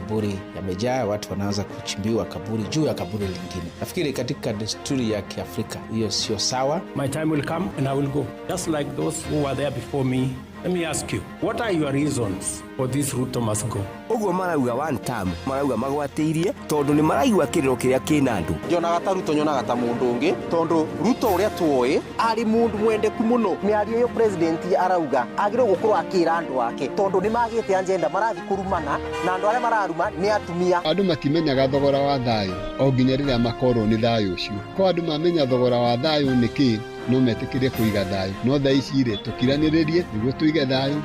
Makaburi yamejaa, watu wanaanza kuchimbiwa kaburi juu ya kaburi lingine. Nafikiri katika desturi ya Kiafrika hiyo sio sawa. My time will come and I will go. Just like those who were there before me. Let me ask you, what are your reasons for this Ruto must go? Ũguo marauga one term, marauga magwatĩirie tondũ nĩ maraigua kĩrĩro kĩrĩa kĩna andũ. Njonaga ta Ruto, nyonaga ta mũndũ ũngĩ, tondũ Ruto ũrĩa tuoĩ arĩ mũndũ mwendeku mũno. Mĩario ĩyo president arauga agĩrĩirwo gũkorwo akĩra andũ ake, tondũ nĩ magĩte agenda marathiĩ kũrumana na andũ arĩa mararuma nĩ atumia. Andũ matimenyaga thogora wa thayũ o nginya rĩrĩa makorwo nĩ thayũ ũcio. Ko andũ mamenya thogora wa thayũ nĩ kĩ, no metĩkĩre kũiga thayũ. No thaa ici rĩ, tũkiranĩrĩrie nĩguo tũige thayũ.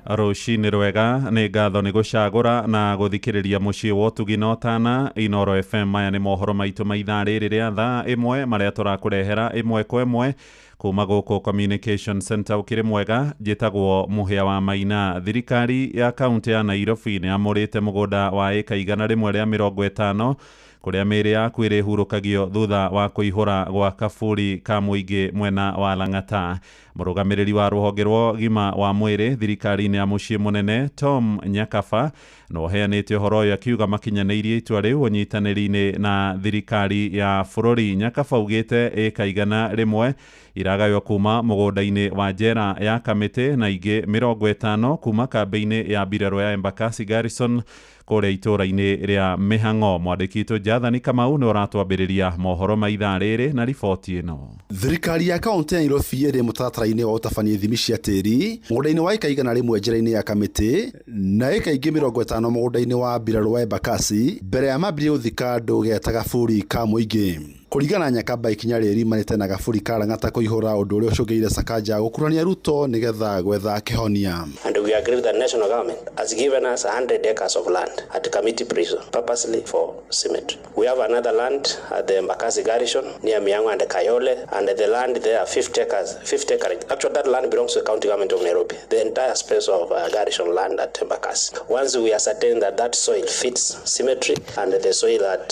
Rũcinĩ rwega, nĩ ngatho nĩ gũcagũra na gũthikĩrĩria mũciĩ wa ũtugi na ũtana Inoro FM. Maya nĩ mohoro maitũ ma ithaa rĩrĩ rĩa thaa 1 marĩa tũrakũrehera ĩmwe kwa ĩmwe kuma gũkũ Communication Center. Ũkĩrĩ mwega, njĩtagwo Mũhĩa wa Maina. Thirikari ya kaunti ya Nairobi nĩ amũrĩte mũgũnda wa ĩka 150 kũrĩa mĩĩrĩ yaku ĩrĩhurũkagio thutha wa kũihũra gwa kaburi ka mũingĩ mwena wa Lang'ata. Mũrũgamĩrĩri wa rũhonge rwa ũgima wa mwĩrĩ thirikari-inĩ ya mũciĩ mũnene Tom Nyakaba no ũheanĩte ũhoro ũyũ akiuga makinyanĩirie itua rĩu ũnyitanĩri-inĩ na thirikari ya bũrũri. Nyakaba augĩte ĩka 100 iragaywo kuma mũgũnda-inĩ wa njera ya Kamĩtĩ na ingĩ 50 kuma kambĩ-inĩ ya mbirarũ ya Embakasi Garrison kũrĩa itũũra-inĩ rĩa Mĩhang'o. Mwandĩki witũ Jathani Kamau nĩ ũratwambĩrĩria mohoro ma ithaa rĩrĩ na riboti ĩno. Thirikari ya kaunti ya Nairobi ĩrĩ mũtaratara-inĩ wa gũtabania ithimi cia tĩri mũgũnda-inĩ wa ĩka 100 njĩra-inĩ ya Kamĩtĩ na ĩka ingĩ 50 mũgũnda-inĩ wa mbirarũ wa Embakasi mbere ya mambĩrĩrie gũthika andũ geta gaburi ka mũingĩ. Kũringana na Nyakaba, ikinya rĩrĩ riumanĩte na gaburi ka Lang'ata kũihũra, ũndũ ũrĩa ũcũngĩrĩire Sakaja gũkuruhania Ruto nĩgetha gwetha kĩhonia. And we agree that national government has given us 100 acres of land at Kamiti Prison, purposely for cemetery. We have another land at the Embakasi Garrison near Mihango and Kayole, and the land there, 50 acres, 50 acres. Actually, that land belongs to the county government of Nairobi, the entire space of garrison land at Embakasi. Once we ascertain that that soil fits cemetery and the soil at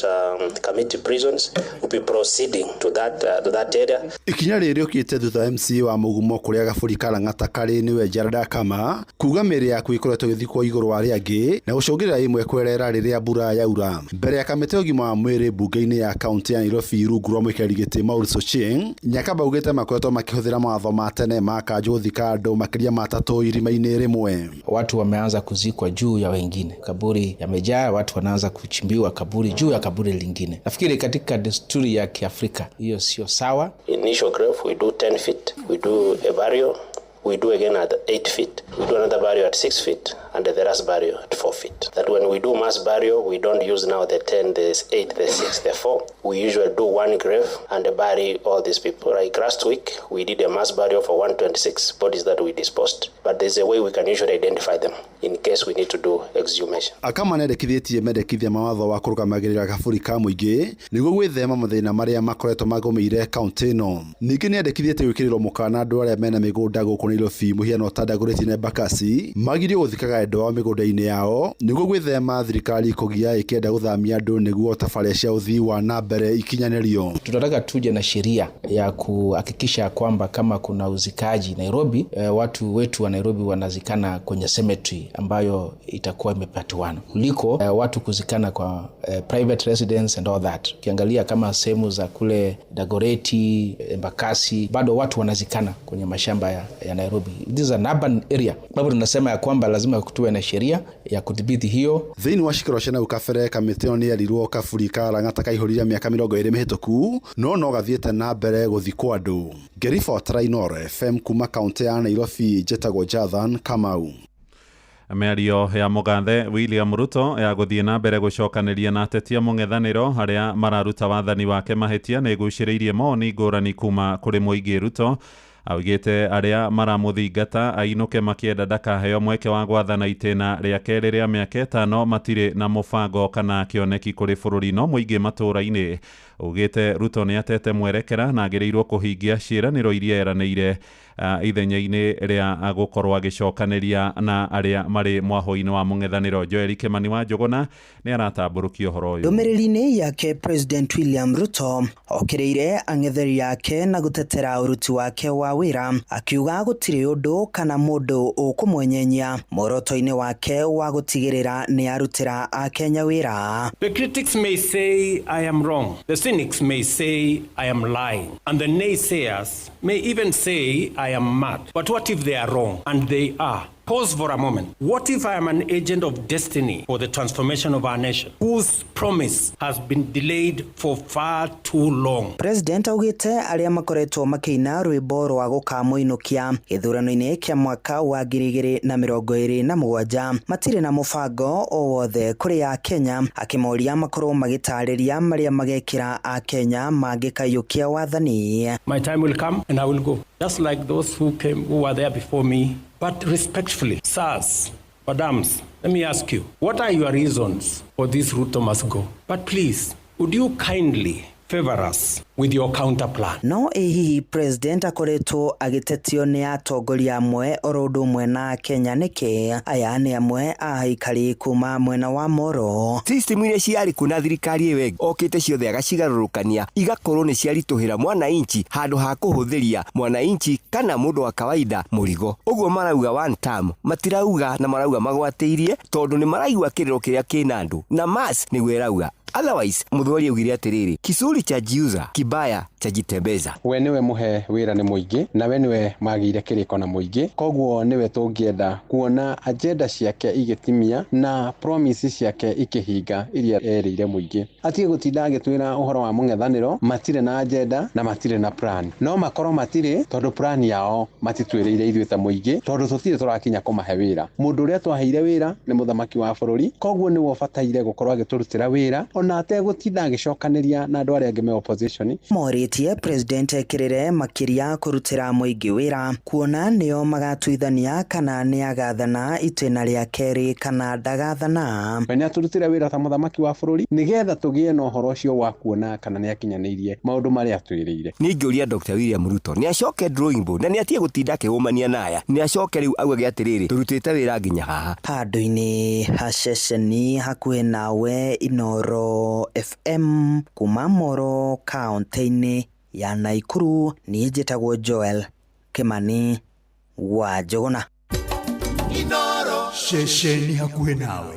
Kamiti Prisons, we'll be proceeding to that area. Ikinya rĩrĩ rĩũkĩte thutha MCA wa Mũgumo kũrĩa gaburi ka Lang'ata karĩ nĩwe Jared Akama kuga mĩĩrĩ yaku ĩkoretwo ĩgĩthikwo igũrũ wa arĩa angĩ na gũcũngĩrĩra ĩmwe kwerera rĩrĩa mbura yaura. Mbere ya kamĩtĩ ya ũgima wa mwĩrĩ mbunge-inĩ ya kaunti ya Nairobi rungu rwa mũikarĩri gĩtĩ Maurice Ochieng, Nyakaba augĩte makoretwo makĩhũthĩra mawatho ma tene ma kanjũ gũthika andũ makĩria ma 3 irima-inĩ rĩmwe. Watu wameanza kuzikwa juu ya wengine, kaburi yamejaa, watu wanaanza kuchimbiwa kaburi juu ya kaburi lingine. Nafikiri katika desturi ya Kiafrika hiyo sio sawa. Initial grave we do 10 feet, we do a burial, we do again at 8 feet, we do another burial at 6 feet, and the last burial at 4 feet. That when we do mass burial, we don't use now the 10, the 8, the 6, the 4. We usually do one grave and bury all these people. Like last week, we did a mass burial for 126 bodies that we disposed. But there's a way we can usually identify them in case we need to do exhumation. Akama nĩendekithĩtie mendekithia ma watho wa kũrũgamagĩrĩra gaburi ka mũingĩ nĩguo gwĩthema mathĩna marĩa makoretwo magũmĩire kaunti ĩno. Ningĩ nĩendekithĩtie gwĩkĩrĩrwo mũkana andũ arĩa mena mĩgũnda gũkũ Nairobi mũhiano ta Dagoretti na Embakasi magirio gũthikaga endwa ao mĩgũnda-inĩ yao nĩguo gwĩthema thirikari kũgia ĩkĩenda gũthamia andũ nĩguo tabarĩra cia ũthii wa na mbere ikinyanĩrio. Tunataka tuje na sheria ya kuhakikisha kwamba kama kuna uzikaji Nairobi, watu wetu wa Nairobi wanazikana kwenye cemetery ambayo itakuwa imepatiwana kuliko watu kuzikana kwa private residence and all that. Ukiangalia kama sehemu za kule Dagoretti, Embakasi, bado watu wanazikana kwenye mashamba ya Nairobi. This is an urban area. Ambapo tunasema ya kwamba lazima tuwe na sheria ya kudhibiti hiyo. Thĩinĩ wa cikaro cia nau kabere, kamĩtĩ ĩno nĩ yerirwo kaburi ka Lang'ata kaihũrire mĩaka 20 mĩhĩtũku no gathiĩte na mbere gũthikwo andũ. Ngĩribotera Inooro FM kuma kaunti ya Nairobi, njĩtagwo Jathan Kamau. Mĩario ya mũgathe William Ruto ya gũthiĩ na mbere gũcokanĩria na ateti a mũng'ethanĩro arĩa mararuta wathani wake mahĩtia nĩ ĩgucĩrĩirie mawoni ngũrani kuma kũrĩ mũingĩ. Ruto augĩte arĩa maramũthingata ainũke makĩenda ndakaheo mweke wa gwathana itĩna rĩa kerĩ rĩa mĩaka 5 matirĩ na mũbango kana kĩoneki kũrĩ bũrũri. No mũingĩ matũũra-inĩ augĩte Ruto nĩ atete mwerekera na agĩrĩirwo kũhingia ciĩranĩro iria eranĩire. ithenya-inĩ rĩa gũkorwo agĩcokanĩria na arĩa marĩ mwahũ-inĩ wa mũng'ethanĩro. Joel Kimani wa Njũgũna nĩ aratambũrũkia ũhoro ũyũ. Ndũmĩrĩri-inĩ yake President William Ruto okĩrĩire ang'etheri yake na gũtetera ũruti wake wa wĩra, akiuga gũtirĩ ũndũ kana mũndũ ũkũmwenyenyia muoroto-inĩ wake wa gũtigĩrĩra nĩ arutĩra Akenya wĩra. The critics may say I am wrong. The cynics may say I am lying. And the naysayers may even say I am mad. But what if they are wrong? And they are. Pause for a moment. What if I am an agent of destiny for the transformation of our nation, whose promise has been delayed for far too long? President augite arĩa makoretwo makĩina rwĩmbo rwa gũkamũinũkia gĩthurano-inĩ kĩa mwaka wa 2027 matirĩ na mũbango o wothe kũrĩ Akenya, akĩmoria makorwo magĩtarĩria marĩa magekĩra Akenya mangĩkaiyũkia wathani. My time will come and I will go. Just like those who came, who were there before me. But respectfully, sirs, madams, let me ask you, what are your reasons for this Ruto must go? But please, would you kindly favor us with your counter plan? No ĩ hihi President akoretwo agĩtetio nĩ atongoria amwe oro ũndũ ũmwe na Kenya nĩkĩ? Aya nĩ amwe a aikari kuma mwena wa Moro. System iria ciarĩ kuo na thirikari ĩyo okĩte ciothe agacigarũrũkania igakorwo nĩ ciaritũhĩra mwananchi handũ ha kũhũthĩria mwananchi kana mũndũ wa kawaida mũrigo. Ũguo marauga one term, matirauga na marauga magwatĩirie tondũ nĩ maraigua kĩrĩro kĩrĩa kĩna andũ na mass nĩguo ĩrauga. Otherwise, Muthwari augire atĩrĩrĩ, kisuri cha jiuza kibaya cha jitembeza. We niwe muhe wĩra nĩ mũingĩ na we niwe magĩire kĩrĩko na mũingĩ, koguo niwe tũngĩenda kuona agenda ciake igĩtimia na promise ciake ikĩhinga iria erĩire mũingĩ. Atige gũtinda agĩtwĩra ũhoro wa mũng'ethanĩro, matirĩ na agenda na matirĩ na plan. No makorwo matirĩ tondũ plan yao matitwĩrĩire ithuĩ ta mũingĩ, tondũ tũtirĩ tũrakinya kũmahe wĩra. Mũndũ ũrĩa twaheire wĩra nĩ mũthamaki wa bũrũri, koguo nĩwe ũbataire gũkorwo agĩtũrutĩra wĩra ona ategũtinda agĩcokanĩria na andũ arĩa angĩ me opposition. Morĩtie President ekĩrĩre makĩria kũrutĩra mũingĩ wĩra, kuona nĩo magatuithania kana nĩagathana itĩna rĩa kerĩ kana ndagathana. We nĩatũrutĩre wĩra ta mũthamaki wa bũrũri nĩgetha tũgĩe na ũhoro ũcio wa kuona kana nĩakinyanĩirie maũndũ marĩa atwĩrĩire. Ningĩũria Dr. William Ruto nĩacoke drawing board na nĩatige gũtinda akĩhũmania na aya, nĩacoke rĩu augage atĩrĩrĩ, tũrutĩte wĩra nginya haha. Handũ-inĩ ha ceceni hakuhĩ nawe Inooro FM kuma Moro kaunti-inĩ ya Naikuru, niĩ njĩtagwo Joel Kimani wa Njũgũna. Inooro ceceni hakuhĩ nawe.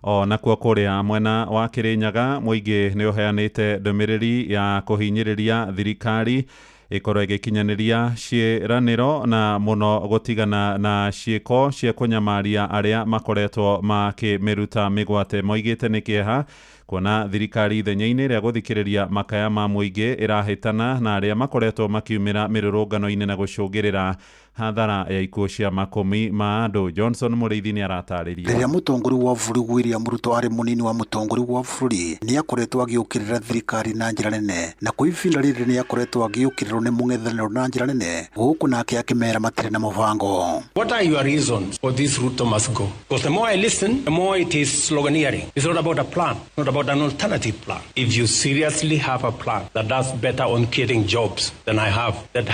O nakuo kũrĩa mwena wa Kĩrĩnyaga mũingĩ nĩ ũheanĩte ndũmĩrĩri ya kũhinyĩrĩria thirikari ĩkorwo ĩgĩkinyanĩria ciĩranĩro na mũno gũtigana na ciĩko cia kũnyamaria arĩa makoretwo makĩmĩruta mĩgwate. Moigĩte nĩ kĩeha kuona thirikari ithenya-inĩ rĩa gũthikĩrĩria makaya ma mũingĩ ĩrahĩtana na arĩa makoretwo makiumĩra mĩrũrũngano-inĩ na gũcũngĩrĩra hathara ya ikuũ cia makũmi ma andũ. Johnson Mũrĩithi nĩ aratarĩria. Rĩrĩa mũtongoria wa bũrũri William Ruto arĩ mũnini wa mũtongoria wa bũrũri nĩ akoretwo agĩũkĩrĩra thirikari na njĩra nene, na kwa ihinda rĩrĩ nĩ akoretwo agĩũkĩrĩrwo nĩ mũng'ethanĩro na njĩra nene, gũkũ nake akĩmera matirĩ na mũbango. What are your reasons for this Ruto must go? Because the more I listen, the more it is sloganeering. It's not about a plan, not about an alternative plan. If you seriously have a plan that does better on creating jobs than I have, that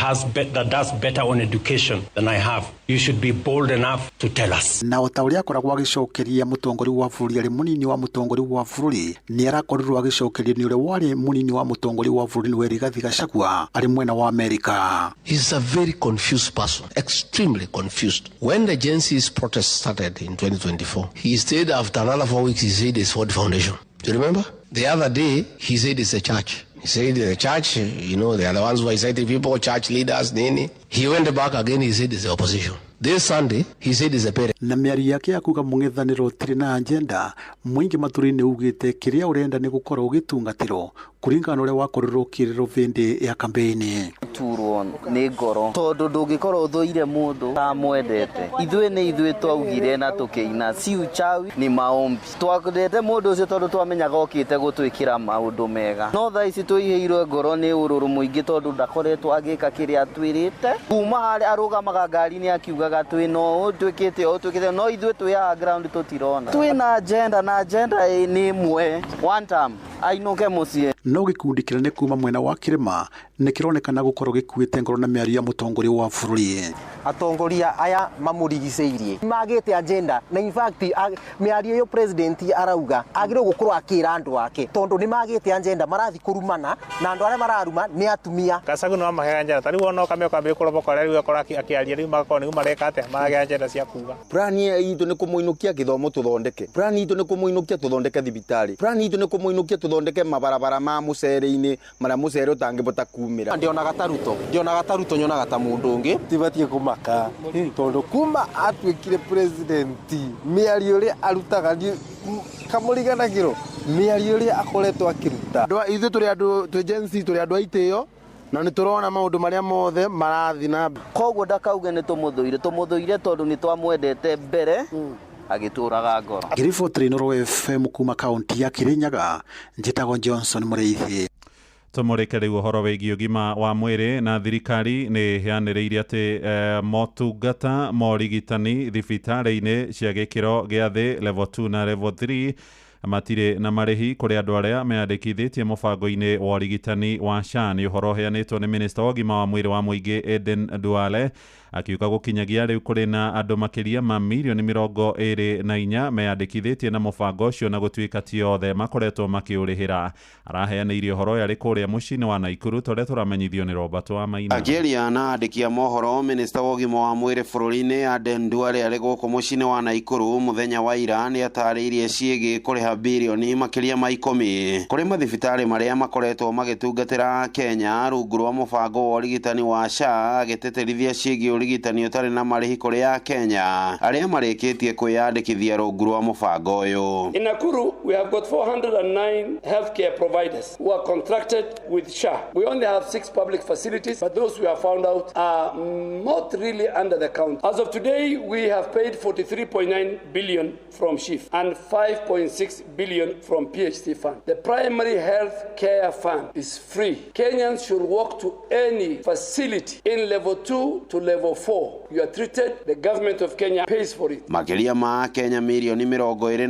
does better on education than I have, you should be bold enough to tell us. Na o ta ũrĩa akoragwo agĩcokeria mũtongoria wa bũrũri arĩ mũnini wa mũtongoria wa bũrũri, nĩ arakorirwo agĩcokerio nĩ ũrĩa warĩ mũnini wa mũtongoria wa bũrũri nĩwe Rigathi Gachagua arĩ mwena wa Amerika. He's a very confused person, extremely confused. When the Gen Z's protest started in 2024, he stayed after another 4 weeks, he said it's Ford Foundation. Do you remember? The other day, he said it's a church. He said the church, you know, they are the ones who are inciting people, church leaders, nini. He went back again, he said it's the opposition. This Sunday, he said it's a parent. Na mĩario yake ya kuga mũng'ethanĩro ũtirĩ na agenda, mũingĩ matũra-inĩ ugĩte kĩrĩa ũrenda nĩ gũkorwo ũgĩtungatĩrwo kũringana na ũrĩa wakorirwo ũkĩrĩrwo hĩndĩ ya kambeini. Turwo nĩ ngoro tondũ ndũngĩkorwo ũthũire mũndũ tamwendete. Ithuĩ nĩ ithuĩ twaugire na tũkĩina si uchawi ni maombi. Twendete mũndũ ũcio tondũ twamenyaga okĩte gũtwĩkĩra maũndũ mega, no thaa ici tũihĩirwo ngoro nĩ ũrũrũ mũingĩ tondũ ndakoretwo agĩka kĩrĩa atwĩrĩte. Kuma harĩa arũgamaga ngari-inĩ akiugaga twĩ no twĩkĩte ũũ twĩkĩte, no ithuĩ twĩ haha ground tũtirona. Twĩna agenda na agenda nĩ ĩmwe, one term. Ainũke mũciĩ. No gĩkundi kĩnene kuma mwena wa kĩrĩma nĩ kĩronekana gũkorwo gĩkuĩte ngoro na mĩario ya mũtongoria wa bũrũri. Atongoria aya mamũrigicĩirie magĩte agenda na in fact mĩario ĩyo president arauga agĩrĩirwo gũkorwo akĩra andũ ake tondũ nĩ magĩte agenda marathi kũrumana na andũ arĩa mararuma nĩ atumia. Gacagu no maheaga njera ta rĩu ona ũkamĩoka mbere kũroboka rĩu akora akĩaria rĩu magakorwo nĩguo mareka atĩa maragĩa njera cia kuga. Plani itũ nĩ kũmũinũkia gĩthomo tũthondeke, plani itũ nĩ kũmũinũkia tũthondeke thibitarĩ, plani itũ nĩ kũmũinũkia tũthondeke mabarabara ma mũcere-inĩ marĩa mũcere ũtangĩbota kumĩra. Ndionaga ta Ruto, ndionaga ta Ruto, nyonaga ta mũndũ ũngĩ. Tibatiĩ kũmaka tondũ kuma atuĩkire president mĩario ĩrĩa arutaga kamũriganagĩrwo mĩario ĩrĩa akoretwo akĩruta. Ithuĩ tũrĩ andũ twĩ Gen Z, tũrĩ andũ a itĩo na nĩ tũrona maũndũ marĩa mothe marathiĩ na mbere. Koguo ndakauge nĩ tũmũthũire, tũmũthũire tondũ nĩ twamwendete mbere agĩtũraga ngoro. Ngĩribotera Inooro FM kuma kaunti ya Kirinyaga, njĩtagwo Johnson Mũrĩithi. Tũmũrĩke rĩu ũhoro wĩgiĩ ũgima wa mwĩrĩ na thirikari nĩ ĩheanĩrĩire atĩ motungata ma ũrigitani thibitarĩ-inĩ cia gĩkĩro gĩa thĩ level 2 na level 3 matirĩ na marĩhi kũrĩ andũ arĩa meyandĩkithĩtie mũbango-inĩ wa ũrigitani wa SHA. Nĩ ũhoro ũheanĩtwo nĩ minista wa ũgima wa mwĩrĩ wa mũingĩ Aden Duale akiuga gũkinyagia rĩu kũrĩ na andũ makĩria ma mirioni 24 meyandĩkithĩtie na mũbango ũcio na gũtuĩka ti othe makoretwo makĩũrĩhĩra. Araheanĩire ũhoro ũyũ arĩ kũrĩa mũciĩ-inĩ wa Naikuru torĩa tũramenyithio nĩ Robert Wamaina. Akĩaria na andĩki a mohoro, minista wa ũgima wa mwĩrĩ bũrũri-inĩ Aden Duale arĩ gũkũ mũciĩ-inĩ wa Naikuru mũthenya wa ira nĩ atarĩirie ciĩgiĩ kũrĩha bilioni makĩria ma 10 kũrĩ mathibitarĩ marĩa makoretwo magĩtungatĩra Kenya rungu rwa mũbango wa ũrigitani wa SHA, agĩtĩtĩrithia ciĩgiĩ ũrigitani ũtarĩ na marĩhi kũrĩ a Kenya arĩa marĩkĩtie kwĩyandĩkithia rungu rwa mũbango ũyũ. In Nakuru, we have got 409 healthcare providers who are contracted with SHA. We only have 6 public facilities, but those we have found out are not really under the count. As of today, we have paid 43.9 billion from SHIF and 5.6 billion from PHC fund. The primary health care fund is free. Kenyans should walk to any facility in level 2 to level 4. You are treated, the government of Kenya pays for it. Makĩria ma Kenya mirioni 24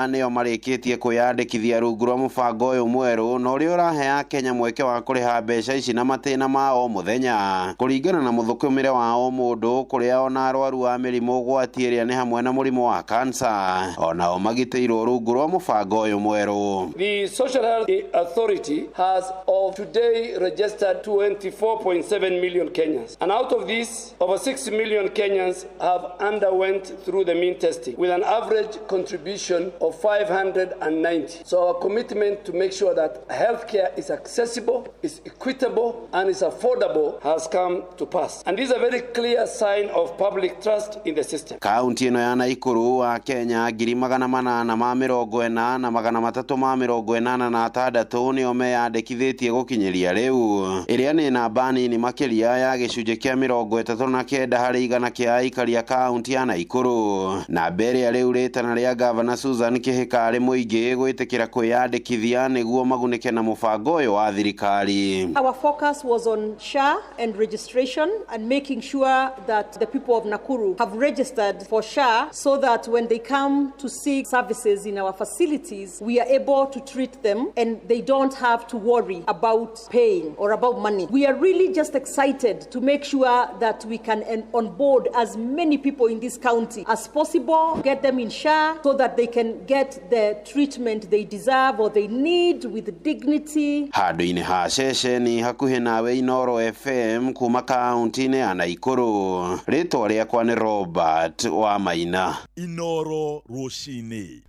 nĩo marĩkĩtie kwĩyandĩkithia rungu rwa mũbango ũyũ mwerũ na ũrĩa ũrahe Kenya mweke wa kũrĩha mbeca ici na matĩna ma o mũthenya kũringana na mũthũkũmĩre wa o mũndũ kũrĩa ona arwaru a mĩrimũ ũgwati ĩrĩa nĩ hamwe na mũrimũ wa kansa onao magitĩirwo rungu rwa mũbango ũyũ mwerũ. The Social Health Authority has of today registered 24.7 million Kenyans, and out of these, over 6 million Kenyans have underwent through the mean testing with an average contribution of 590. So our commitment to make sure that healthcare is accessible, is equitable, and is affordable has come to pass. And this is a very clear sign of public trust in the system. Kaunti ĩno ya Naikuru wa Kenya 840 na 386 nĩo meyandĩkithĩtie gũkinyĩria rĩu ĩrĩa nĩ namba nini makĩria ya gĩcunjĩ kĩa 39 harĩ igana kĩa aikari a kaunti ya Naikuru. Na mbere ya rĩu rĩtana rĩa Gavana Susan Kĩhĩka arĩ mũingĩ gwĩtĩkĩra kwĩyandĩkithia nĩguo magunĩke na mũbango ũyũ wa thirikari. Our focus was on SHA and registration and making sure that the people of Nakuru have registered for SHA so that when they come to seek services in our facilities, we are able to treat them and they don't have to worry about paying or about money. We are really just excited to make sure that we can onboard as many people in this county as possible, get them in SHA so that they can get the treatment they deserve or they need with dignity. Handũ-inĩ ha ceceni hakuhĩ nawe Inooro FM kuma kaunti-inĩ ya Naikuru, rĩtwa rĩakwa nĩ Robert wa Maina. Inooro rũcinĩ.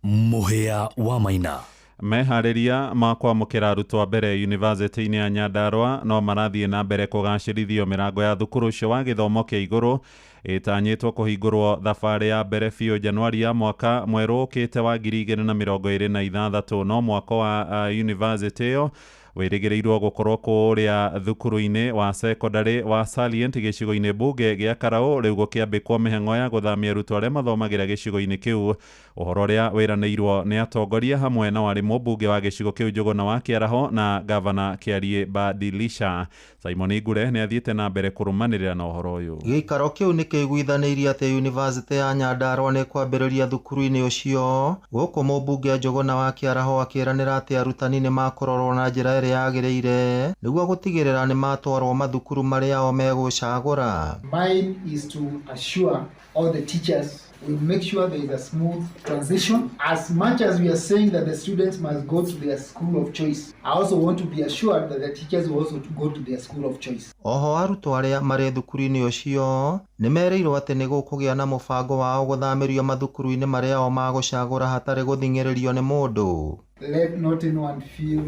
Mũhĩa wa Maina. Meharĩria ma kwamũkĩra arutwo a mbere yunivasĩtĩ-inĩ ya Nyandarua no marathiĩ na mbere kũgacĩrithio. Mĩrango ya thukuru ũcio wa gĩthomo kĩa igũrũ ĩtanyĩtwo kũhingũrwo thabarĩ ya mbere biũ Januari ya mwaka mwerũ ũkĩte wa 2026, no mwako wa yunivasĩtĩ ĩyo Wĩrĩgĩrĩirwo gũkorwo kũrĩa thukuru-inĩ wa secondary wa Salient gĩcigo-inĩ mbunge gĩa Karau, rĩu gũkĩambĩkwo mĩhang'o ya gũthamia arutwo arĩa mathomagĩra gĩcigo-inĩ kĩu. Ũhoro ũrĩa wĩranĩirwo nĩ atongoria hamwe na warĩ mũmbunge wa gĩcigo kĩu Njũgũna wa Kĩaraho na gavana Kĩarie Badilisha. Simon Ngure nĩ athiĩte na mbere kũrũmanĩrĩra na ũhoro ũyũ. Gĩikaro kĩu nĩ kĩiguithanĩirie atĩ yunivasĩtĩ ya Nyandarua nĩ kwambĩrĩria thukuru-inĩ ũcio, gũkũ mũmbunge Njũgũna wa Kĩaraho akĩĩranĩra atĩ arutani nĩ makũrorwo na njĩra ĩrĩa yagĩrĩire nĩguo gũtigĩrĩra nĩ matwarwo mathukuru marĩa o megũcagũra. Mine is to assure all the teachers we make sure there is a smooth transition. As much as we are saying that the students must go to their school of choice, I also want to be assured that the teachers will also go to their school of choice. Oho arutwo arĩa marĩ thukuru-inĩ ũcio nĩ merĩirwo atĩ nĩ gũkũgĩa na mũbango wao gũthamĩrio mathukuru-inĩ marĩa o magũcagũra hatarĩ gũthing'ĩrĩrio nĩ mũndũ. Let not anyone feel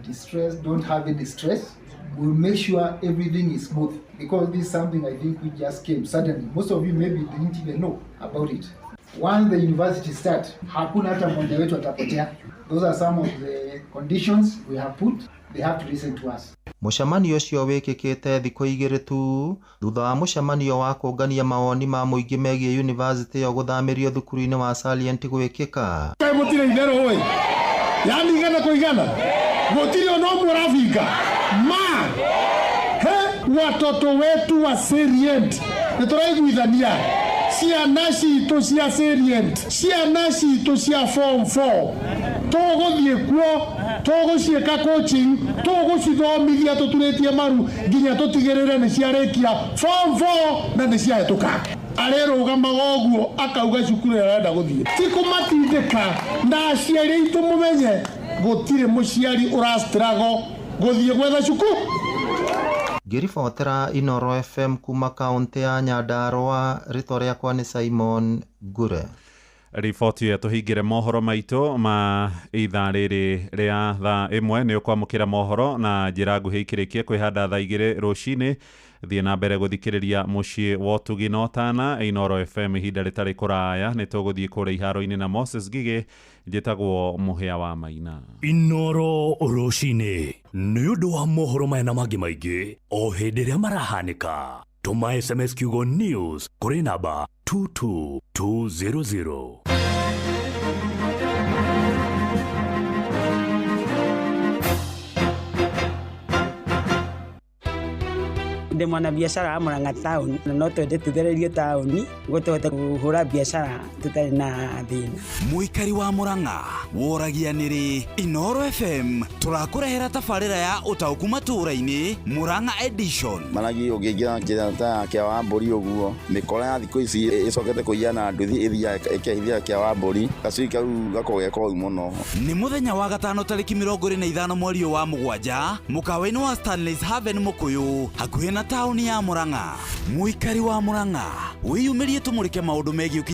distressed, don't have any stress. We'll make sure everything is smooth because this is something I think we just came suddenly. Most of you maybe didn't even know about it. Once the university start, hakuna hata mmoja wetu atapotea. Those are some of the conditions we have put. They have to listen to us. Mũcemanio ũcio wĩkĩkĩte thikũ igĩrĩ tu thutha wa mũcemanio wa kũngania mawoni ma mũingĩ megiĩ yunivasĩtĩ ĩyo gũthamĩrio thukuru-inĩ wa Salient gwĩkĩka. Kaĩ mũtirĩ itherũ ĩ, yani igana kwa igana gũtirĩ ona ũmwe ũrabinga ma he watoto wetu wa Salient nĩ tũraiguithania ciana citũ cia Salient, ciana citũ cia form 4 tũgũthiĩ kuo, tũgũciĩka coaching, tũgũcithomithia tũturĩtie maru nginya tũtigĩrĩre nĩ ciarĩkia form 4 na nĩ ciahĩtũka. Arerũgamaga ũguo akauga cukuru ĩrĩa arenda gũthiĩ, ti kũmatindĩka. Na aciari aitũ mũmenye gũtirĩ mũciari ũrastruggle gũthiĩ gwetha cukuru. Ngĩribotera Inooro FM kuma kaũntĩ ya Nyandarua, rĩtwa rĩakwa nĩ Simon Ngure. Riboti ĩyo tũhingĩre mohoro maitũ ma ithaa rĩrĩ rĩa thaa 1. Nĩ ũkwamũkĩra mohoro na njĩra nguhĩ ikĩrĩkie kwĩhanda thaa 2 rũcinĩ. Thiĩ na mbere gũthikĩrĩria mũciĩ wa ũtugi na ũtana Inooro FM. Ihinda rĩtarĩ kũraya nĩ tũgũthiĩ kũrĩa iharo-inĩ na Moses Ngigĩ. Njĩtagwo Mũhĩa wa Maina. Inooro rũcinĩ nĩ ũndũ wa mohoro maya na mangĩ maingĩ o hĩndĩ ĩrĩa marahanĩka. Tũma SMS kiugo news kũrĩ namba 22200. Ndĩ mwanabiacara wa Murang'a taũni na no twende tũthererio taũni nĩguo tũhote kũhũra biacara tũtarĩ na thĩna. Mũikari wa Murang'a woragia nĩrĩ Inooro FM tũrakũrehera tabarĩra ya ũtaũku matũũra-inĩ Murang'a edition. Maragi ũngĩingĩra njĩra ta ya kĩa wa mbũri ũguo mĩkora ya thikũ ici ĩcokete kũiya na nduthi ĩthiaga ĩkehithia kĩa wa mbũri gacui kau gakoragwo ge koru mũno. Nĩ mũthenya wa gatano tarĩki 25 mweri wa 7 mũkawa-inĩ wa Stanley's Haven Mũkũyũ hakuhĩ na taũni ya Murang'a. Mũikari wa Murang'a wĩyumĩrie tũmũrĩke maũndũ megiĩ